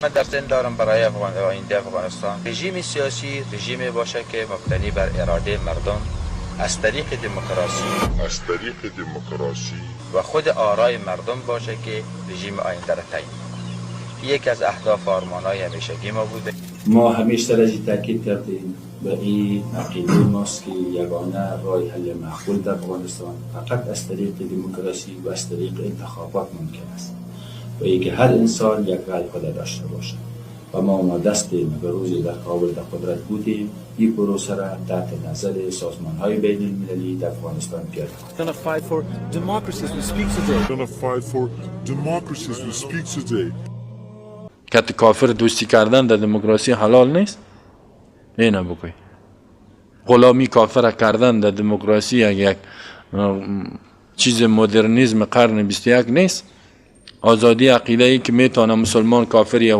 من در ذهن دارم برای آینده افغانستان، رژیم سیاسی رژیمی باشه که مبتنی بر اراده مردم از طریق دموکراسی، از طریق دموکراسی و خود آرای مردم باشه که رژیم آینده را تعیین کنه. یکی از اهداف آرمان‌های همیشگی ما بوده. ما همیشه سر تاکید کردیم و این عقیده ماست که یگانه راه حل معقول در افغانستان فقط از طریق دموکراسی و از طریق انتخابات ممکن است و اینکه هر انسان یک رای خود داشته باشد و ما آماده هستیم اگر روزی در کابل در قدرت بودیم، این پروسه را تحت نظر سازمان های بین المللی در افغانستان پیاده کنیم. Gonna fight for democracy as we speak today. Gonna fight for democracy as we speak today. کت کافر دوستی کردن در دموکراسی حلال نیست. اینه بگوی غلامی کافر کردن در دموکراسی یک چیز مدرنیزم قرن 21 نیست. آزادی عقیده ای که میتونه مسلمان، کافر، یهودی.